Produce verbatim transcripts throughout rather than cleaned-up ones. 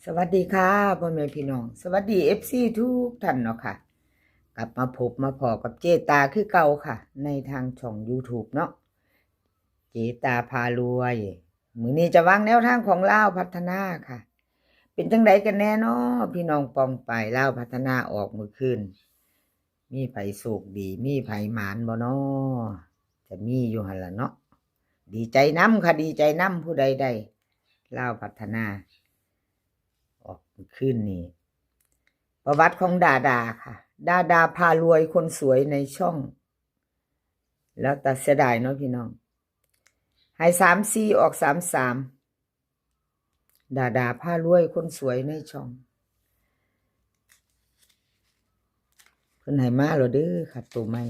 สวัสดีค่ะพ่อแม่พี่น้อง สวัสดีเอฟซีทุกท่านเนาะค่ะ กลับมาพบมาพ้อกับเจตาคือเก่าค่ะ ในทางช่องยูทูบเนาะ เจตาพารวย มื้อนี้จะวางแนวทางของลาวพัฒนาค่ะ เป็นจั่งใดกันแน่น้อพี่น้อง ปองไป ลาวพัฒนาออกมื้อคืน มีไผโชคดี มีไผหมานบ่น้อ จะมีอยู่หั่นล่ะเนาะ ดีใจนำค่ะ ดีใจนำผู้ใดได้ลาวพัฒนา ออกมื้อคืนนี้ ประวัติของดาดาค่ะ ดาดาพารวยคนสวยในช่อง แล้วแต่เสียดายเนาะพี่น้อง ให้สามสี่ ออกสามสาม ดาดาพารวยคนสวยในช่อง เพิ่นให้มาแล้วเด้อค่ะ ตัวใหม่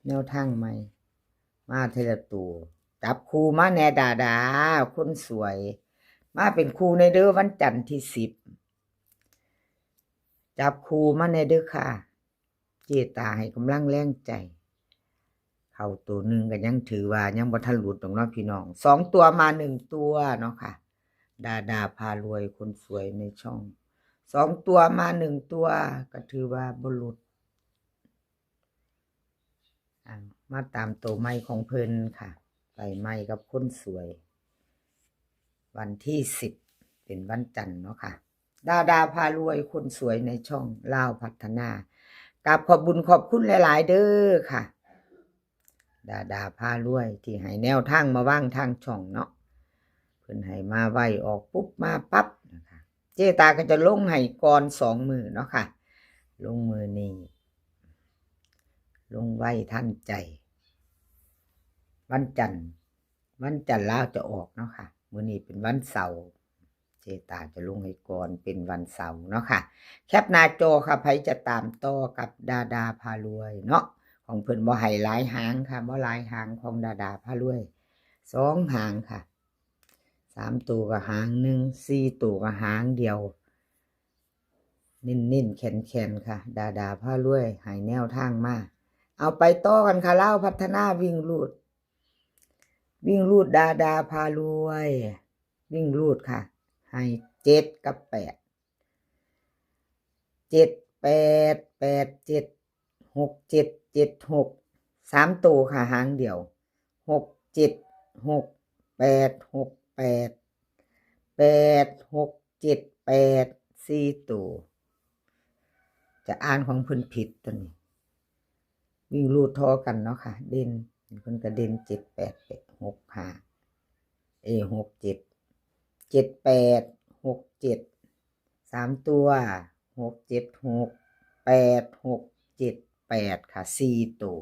แนวทางใหม่ มาทีละตัว จับคู่มาแน่ดาดา คนสวย มาเป็นคู่ในเด้อวันจันทร์ที่สิบ จับคู่มาแน่เด้อค่ะ เจตาให้กำลังแรงใจ เข้าตัวหนึ่งก็ยังถือว่ายังบ่ทันหลุดดอกเนาะพี่น้อง สองตัวมาหนึ่งตัวเนาะค่ะ ดาดาพารวยคนสวยในช่อง สองตัวมาหนึ่งตัว ก็ถือว่าบ่หลุด อ่ะ มาตามตัวใหม่ของเพิ่นค่ะ ไปใหม่กับคนสวย วันที่สิบ เป็นวันจันทร์เนาะค่ะ ดาดาพารวยคนสวยในช่องลาวพัฒนา กราบขอบบุญขอบคุณหลายๆเด้อค่ะ ดาดาพารวยที่ให้แนวทางมาวางทางช่องเนาะ เพิ่นให้มาไว ออกปุ๊บมาปั๊บนะคะ เจตาก็จะลงให้ก่อนสองมื้อเนาะค่ะ ลงมื้อนี้ ลงไวทันใจ วันจันทร์ วันจันทร์ลาวจะออกเนาะค่ะ มื้อนี้เป็นวันเสาร์ เจตาจะลงให้ก่อนเป็นวันเสาร์เนาะค่ะ แคปหน้าจอค่ะ ไผจะตามต่อกับดาดาพารวยเนาะ ของเพิ่นบ่ให้หลายหางค่ะ บ่หลายหางของดาดาพารวย สองหางค่ะ สามตัวก็หางหนึ่ง สี่ตัวก็หางเดียว เน้นๆแข็งๆค่ะ ดาดาพารวยให้แนวทางมา เอาไปต่อกันค่ะ ลาวพัฒนาวิ่งรูด วิ่งรูดดาดาพารวย วิ่งรูดค่ะ ให้เจ็ดกับแปด เจ็ดแปด แปดเจ็ด หกเจ็ด เจ็ดหก สามตัวค่ะ หางเดียว หกเจ็ด หกแปด หกแปด แปดหก เจ็ดแปด สี่ตัว จะอ่านของเพิ่นผิดตัวนี้ วิ่งรูดทอกันเนาะค่ะ เด่น เพิ่นก็เด่น เจ็ดแปด หกห้า เอ หกเจ็ด เจ็ดแปด หกเจ็ด สามตัว หกเจ็ดหก แปดหก เจ็ดแปดค่ะ สี่ตัว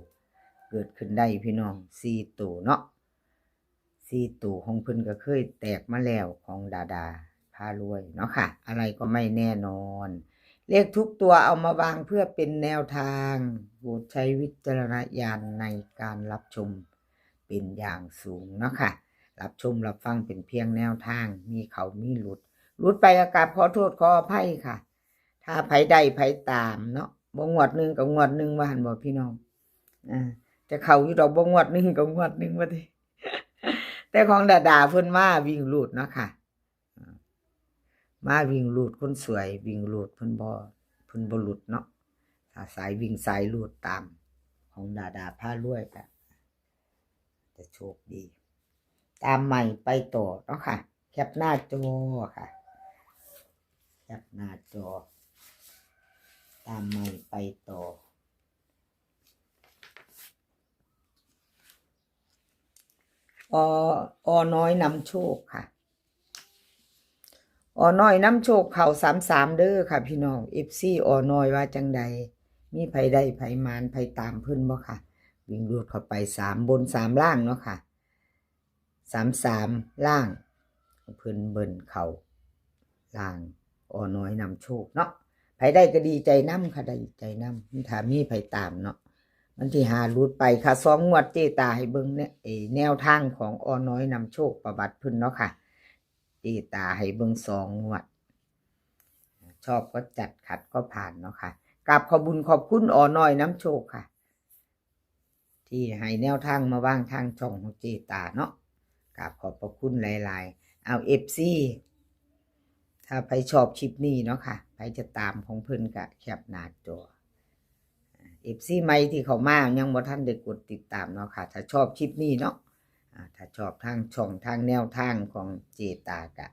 เกิดขึ้นได้พี่น้อง สี่ตัวเนาะ สี่ตัวของเพิ่นก็เคยแตกมาแล้วของดาดาพารวยเนาะค่ะ อะไรก็ไม่แน่นอน เลขทุกตัวเอามาวางเพื่อเป็นแนวทาง โปรดใช้วิจารณญาณในการรับชมเป็นอย่างสูงเนาะค่ะ รับชมรับฟังเป็นเพียงแนวทาง มีเข้ามีหลุด หลุดไปก็กราบขอโทษขออภัยค่ะ ถ้าไผได้ไผตามเนาะ บ่งวดหนึ่งก็งวดหนึ่งว่าหั่นบ่พี่น้อง อ่า จะเข้าอยู่ดอก บ่งวดหนึ่งก็งวดหนึ่งว่าติ แต่ของดาดาเพิ่นมาวิ่งรูดเนาะค่ะ อ่า มาวิ่งรูด คนสวยวิ่งรูด เพิ่นบ่ เพิ่นบ่หลุดเนาะ ถ้าสายวิ่งสายรูดตามของดาดาพารวยก็จะโชคดี ตามใหม่ไปต่อเนาะค่ะ แคปหน้าจอค่ะ แคปหน้าจอ ตามใหม่ไปต่อ อ อน้อยนำโชคค่ะ อน้อยนำโชคเข้าสามสามเด้อค่ะพี่น้อง เอฟซี อน้อยว่าจั่งใด มีไผได้ไผหมานไผตามเพิ่นบ่ค่ะ วิ่งรูดเข้าไปสามบนสามล่างเนาะค่ะ สามสามล่าง เพิ่นเบิ้ลเข้าล่าง อน้อยนำโชคเนาะ ไผได้ก็ดีใจนำค่ะ ได้ใจนำ ถ้ามีไผตามเนาะ วันที่ห้าหลุดไปค่ะ สองงวดเจตาให้เบิ่งเนี่ย เอ่อ แนวทางของอน้อยนำโชคประวัติเพิ่นเนาะค่ะ เจตาให้เบิ่งสองงวด ชอบก็จัด ขัดก็ผ่านเนาะค่ะ กราบขอบบุญขอบคุณอน้อยนำโชคค่ะ ที่ให้แนวทางมาวางทางช่องของเจตาเนาะ กราบขอบพระคุณหลายๆ เอา เอฟซี ถ้าไผชอบคลิปนี้เนาะค่ะ ไผจะตามของเพิ่นก็แคปหน้าจอ เอฟซี ใหม่ที่เข้ามายังบ่ทันได้กดติดตามเนาะค่ะ ถ้าชอบคลิปนี้เนาะ อ่า ถ้าชอบทางช่องทางแนวทางของเจตาก็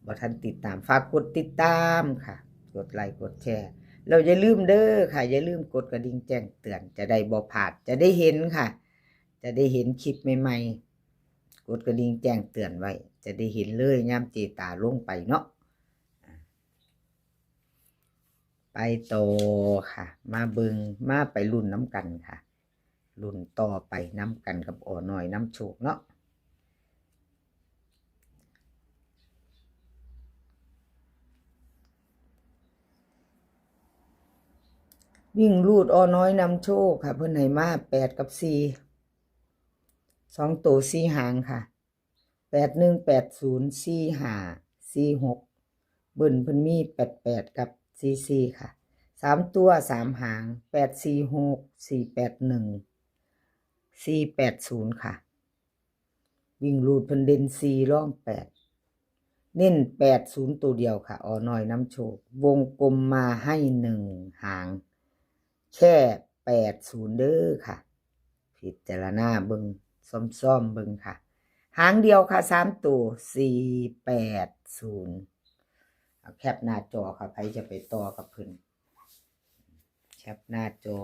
บ่ทันติดตาม ฝากกดติดตามค่ะ กดไลค์กดแชร์ แล้วอย่าลืมเด้อค่ะ อย่าลืมกดกระดิ่งแจ้งเตือน จะได้บ่พลาด จะได้เห็นค่ะ จะได้เห็นคลิปใหม่ๆ กดกระดิ่งแจ้งเตือนไว้ จะได้เห็นเลยยามเจตาลงไปเนาะ อ่า ไปต่อค่ะ มาเบิ่ง มาไปลุ้นนำกันค่ะ ลุ้นต่อไปนำกันกับออน้อยนำโชคเนาะ วิ่งรูดออน้อยนำโชคค่ะ เพิ่นให้มาแปดกับสี่ สองตัวสี่หางค่ะ แปดหนึ่ง แปดศูนย์ สี่ห้า สี่หก เบิ้ลเพิ่นมีแปดแปดกับสี่สี่ค่ะ สามตัวสามหาง แปดสี่หก สี่แปดหนึ่ง สี่แปดศูนย์ค่ะ วิ่งรูดเพิ่นเด่นสี่รองแปด เน้นแปดศูนย์ตัวเดียวค่ะ ออน้อยนำโชค วงกลมมาให้หนึ่งหาง แค่แปดศูนย์เด้อค่ะ พิจารณาเบิ่ง ซ่อมๆเบิ่งค่ะ หางเดียวค่ะ สามตัว สี่แปดศูนย์ เอาแคปหน้าจอค่ะ ไผจะไปต่อกับเพิ่น แคปหน้าจอ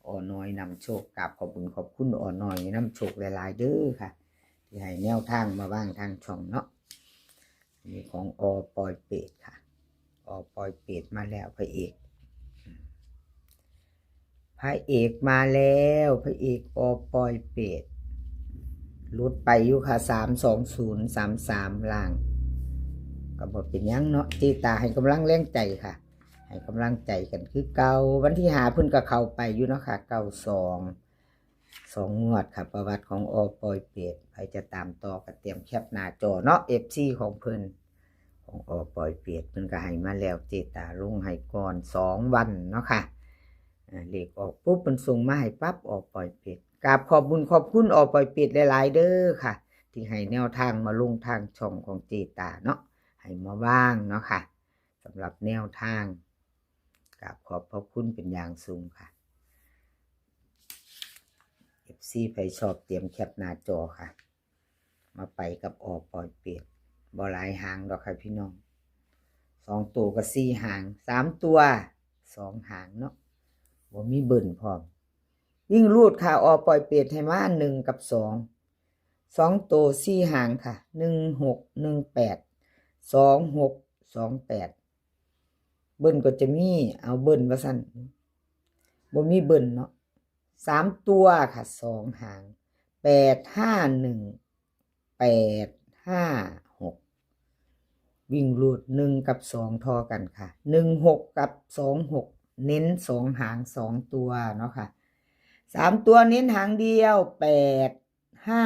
ออน้อยนำโชค กราบขอบคุณขอบคุณออน้อยนำโชคหลายๆเด้อค่ะ ที่ให้แนวทางมาว่างทางช่องเนาะ นี่ของออปอยเปตค่ะ ออปอยเปตมาแล้วพระเอก พระเอกมาแล้ว พระเอกออปอยเปต หลุดไปอยู่ค่ะ สามสองศูนย์ สามสาม ล่าง ก็บ่เป็นหยังเนาะ เจตาให้กำลังแรงใจค่ะ ให้กำลังใจกันคือเก่า วันที่ห้าเพิ่นก็เข้าไปอยู่เนาะค่ะ เก้าสอง สองงวดค่ะ ประวัติของออปอยเปต ไผจะตามต่อก็เตรียมแคปหน้าจอเนาะ เอฟซี ของเพิ่น ของออปอยเปต เพิ่นก็ให้มาแล้ว เจตาลงให้ก่อนสองวันเนาะค่ะ อ่า เลขออกปุ๊บเพิ่นส่งมาให้ปั๊บ ออปอยเปต กราบขอบบุญขอบคุณออปอยเปตหลายๆเด้อค่ะ ที่ให้แนวทางมาลงทางช่องของเจตาเนาะ ให้มาว่างเนาะค่ะ สำหรับแนวทาง กราบขอบพระคุณเป็นอย่างสูงค่ะ เอฟซี ไผชอบเตรียมแคปหน้าจอค่ะ มาไปกับออปอยเปต บ่หลายหางดอกค่ะพี่น้อง สองตัวก็สี่หาง สามตัวสองหางเนาะ บ่มีเบิ้ลพร้อม วิ่งรูดค่ะ ออปอยเปตให้มาหนึ่งกับสอง สองตัวสี่หางค่ะ หนึ่งหก หนึ่งแปด สองหก สองแปด เบิ้ลก็จะมี เอาเบิ้ลว่าซั่น บ่มีเบิ้ลเนาะ สามตัวค่ะ สองหาง แปดห้าหนึ่ง แปดห้าหก วิ่งรูดหนึ่งกับสองทอกันค่ะ หนึ่งหกกับสองหก เน้นสองหางสองตัวเนาะค่ะ สามตัวเน้นหางเดียว แปดห้า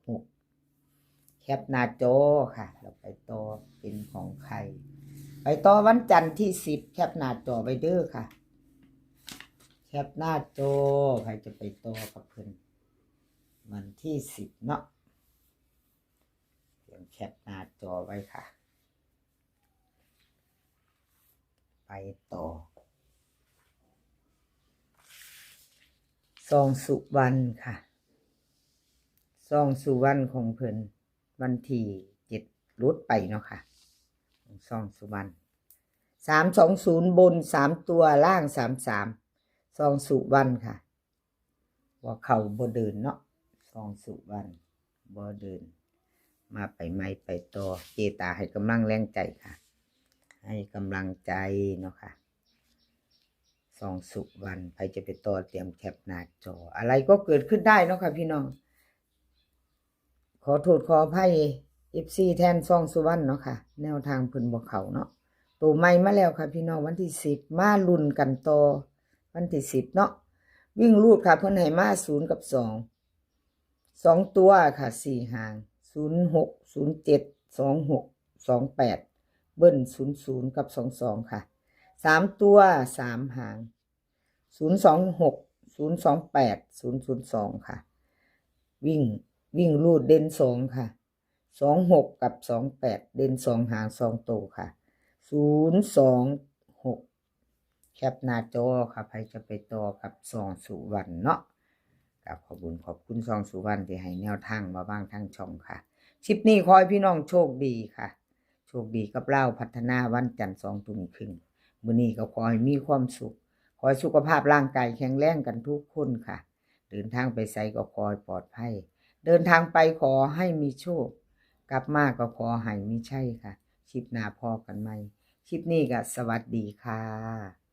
หก แคปหน้าจอค่ะ เราไปต่อเป็นของใคร ไปต่อวันจันทร์ที่สิบ แคปหน้าจอไว้เด้อค่ะ แคปหน้าจอ ใครจะไปต่อกับเพิ่น วันที่สิบเนาะ เตรียมแคปหน้าจอไว้ค่ะ ไปต่อ ซองสุวรรณค่ะ ซองสุวรรณของเพิ่น วันที่เจ็ด หลุดไปเนาะค่ะ ซองสุวรรณ สามสองศูนย์ บนสามตัว ล่างสามสาม ซองสุวรรณค่ะ ว่าเข้าบ่เดินเนาะ ซองสุวรรณบ่เดิน มาไปใหม่ไปต่อ เจตาให้กำลังแรงใจค่ะ ให้กำลังใจเนาะค่ะ ซองสุวรรณ ใครจะไปต่อเตรียมแคปหน้าจอ อะไรก็เกิดขึ้นได้เนาะค่ะพี่น้อง ขอโทษขออภัย เอฟซี แทนซองสุวรรณเนาะค่ะ แนวทางเพิ่นบ่เข้าเนาะ ตัวใหม่มาแล้วค่ะพี่น้อง วันที่สิบ มาลุ้นกันต่อ วันที่สิบเนาะ วิ่งรูดค่ะ เพิ่นให้มาศูนย์กับสอง สองตัวค่ะ สี่หาง ศูนย์หก ศูนย์เจ็ด สองหก สองแปด เบิ้ล ศูนย์ศูนย์ กับ สองสอง ค่ะ สามตัว สามหาง ศูนย์สองหก ศูนย์สองแปด ศูนย์ศูนย์สอง ค่ะ วิ่ง วิ่งรูดเด่นสองค่ะ สองหกกับสองแปด เด่นสองหางสองตัวค่ะ ศูนย์สองหก แคปหน้าจอค่ะ ใครจะไปต่อกับสองสุวรรณเนาะ กับขอบคุณขอบคุณสองสุวรรณที่ให้แนวทางมาบ้างทางช่องค่ะ คลิปนี้ขอให้พี่น้องโชคดีค่ะ โชคดีกับลาวพัฒนาวันจันทร์สองทุ่มครึ่ง มื้อนี้ก็ขอให้มีความสุข ขอให้สุขภาพร่างกายแข็งแรงกันทุกคนค่ะ เดินทางไปไสก็ขอให้ปลอดภัย เดินทางไปขอให้มีโชค กลับมาก็ขอให้มีชัยค่ะ คลิปหน้าพ้อกันใหม่ คลิปนี้ก็สวัสดีค่ะ